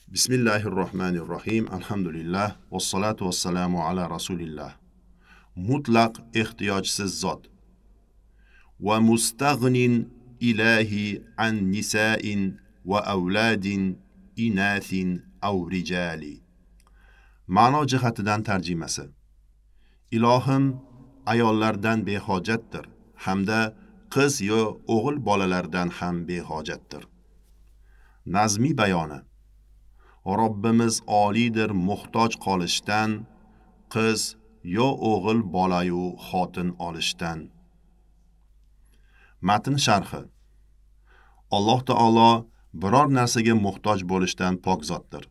Bismillahirrohmanirrohim. Alhamdulillah vassalatu vassalamu ala rasulillah. Mutlaq ehtiyojsiz zot. Va mustaghnin ilahi an nisa'in va avladin inathin aw rijali. Ma'no jihatidan tarjimasi. Ilohim ayollardan behojatdir hamda qiz yo o'g'il bolalardan ham behojatdir. Nazmiy bayoni. Robbimiz oliydir muhtoj qolishdan, qiz yo o'g'il bolayu xotin olishdan. Matn sharhi. Alloh taolo biror narsaga muhtoj bo'lishdan pok zotdir.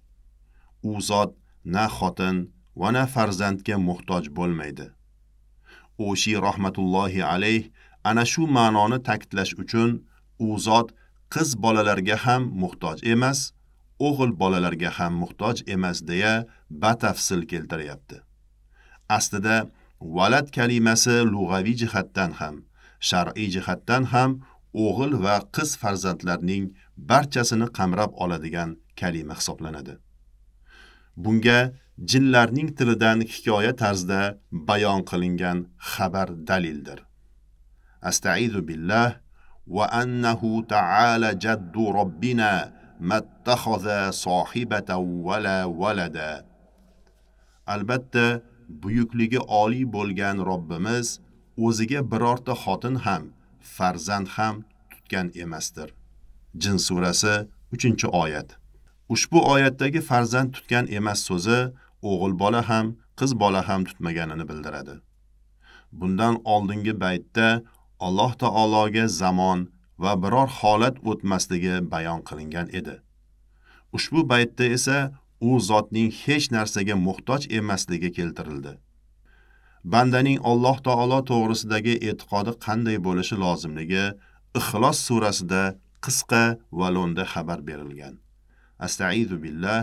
U zot na xotin va na farzandga muhtoj bo'lmaydi. O'shi rahmatullohi alayh ana shu ma'noni ta'kidlash uchun u zot qiz bolalarga ham muhtoj emas, o'g'il bolalarga ham muhtoj emas deya batafsil keltiryapti. Aslida valad kalimasi lug'aviy jihatdan ham, shar'iy jihatdan ham o'g'il va qiz farzandlarning barchasini qamrab oladigan kalima hisoblanadi. Bunga jinlarning tilidan hikoya tarzida bayon qilingan xabar dalildir. Astaizu billah va annahu ta'ala jaddu robbina mattakhadha sohibatan wala walada. Albatta buyukligi oliy bo'lgan Robbimiz o'ziga birorta xotin ham, farzand ham tutgan emasdir. Jin surasi 3-oyat. Ushbu oyatdagi farzand tutgan emas so'zi o'g'il bola ham, qiz bola ham tutmaganini bildiradi. Bundan oldingi baytda Alloh taologa zamon va biror holat o'tmasligi bayon qilingan edi. Ushbu baytda esa u zotning hech narsaga muhtoj emasligi keltirildi. Bandaning Alloh taolo to'g'risidagi e'tiqodi qanday bo'lishi lozimligi Ixlos surasida qisqa va lo'nda xabar berilgan. Astaizu billah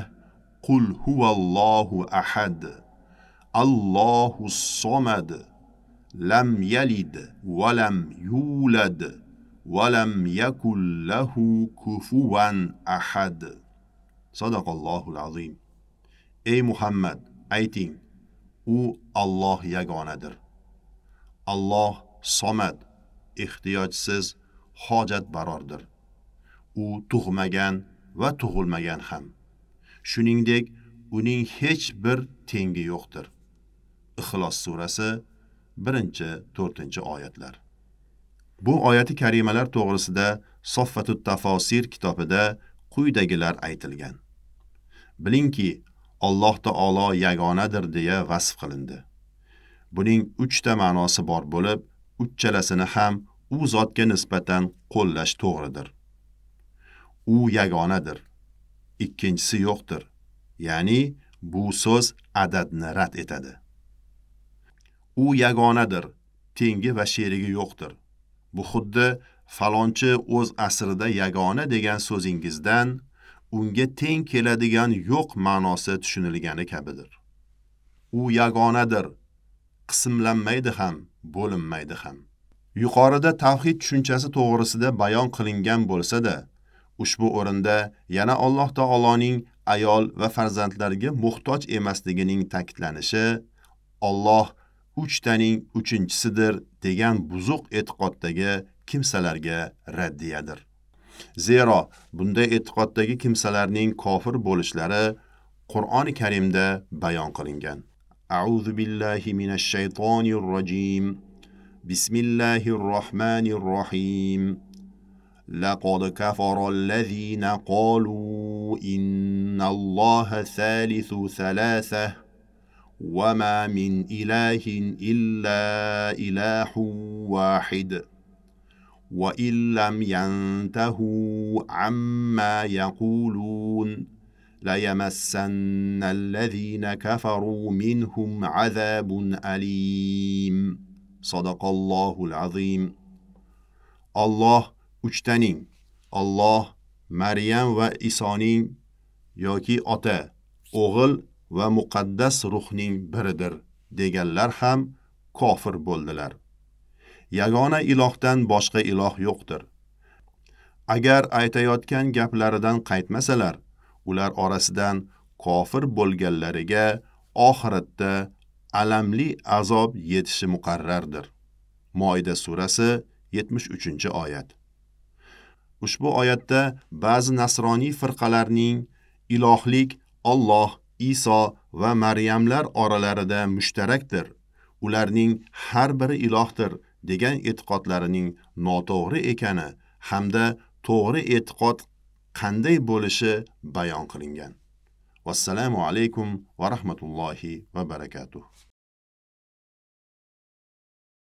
qul huvallohu ahad Allohus somad lam yalid va lam yulad va lam yakul lahu kufuwan ahad. Sadaqallohul azim. Ey Muhammad, ayting, u Alloh yagonadir. Alloh somad, ehtiyojsiz, hojat barordir. U tug'magan va tug'ilmagan ham. Shuningdek, uning hech bir tengi yo'qdir. Ixlos surasi 1-4 oyatlar. Bu oyati karimalar to'g'risida Soffatut Tafosir kitobida quyidagilar aytilgan. Bilingki, Alloh taolo yagonadir deya vasf qilindi. Buning 3 ta ma'nosi bor bo'lib, uchalasini ham u zotga nisbatan qo'llash to'g'ridir. U yagonadir. Ikkinchisi yo'qdir. Ya'ni bu so'z adadni rad etadi. U yagonadir, tengi va sherigi yo'qdir. Bu xuddi falonchi o'z asrida yagona degan so'zingizdan unga teng keladigan yo'q ma'nosi tushunilgani kabidir. U yagonadir, qismlanmaydi ham, bo'linmaydi ham. Yuqorida tavhid tushunchasi to'g'risida bayon qilingan bo'lsa-da, ushbu o'rinda yana Alloh taoloning ayol va farzandlarga muhtoj emasligining ta'kidlanishi, Alloh uchtaning uchinchisidir degan buzuq e'tiqoddagi kimsalarga raddiyadir. Zero bunday e'tiqoddagi kimsalarning kofir bo'lishlari Qur'oni Karimda bayon qilingan. A'udhu billahi minash shaytonir rojim. Bismillahir rohmanir rohim. Laqad kafara allazina qalu innallaha thalithu thalatha wa ma min ilahin illa ilahu wahid. وإن لم ينتهوا عما يقولون ليمسن الذين كفروا منهم عذاب أليم. صدق الله العظيم. Alloh uchtaning, Alloh Maryam va Isoning yoki ota, o'g'il va muqaddas ruhning biridir deganlar ham kofir bo'ldilar. Yagona ilohdan boshqa iloh yo'qdir. Agar aytayotgan gaplaridan qaytmasalar, Ular orasidan kofir bo'lganlariga oxiratda alamli azob yetishi muqarrardir. Moida surasi 73-oyat. Ushbu oyatda ba'zi nasroniy firqalarning ilohlik Alloh, Iso va Maryamlar oralarida mushtarakdir. Ularning har biri ilohdir degan e'tiqodlarining noto'g'ri ekani hamda to'g'ri e'tiqod qanday bo'lishi bayon qilingan. Vassalomu alaykum va rahmatullohi va barakatuh.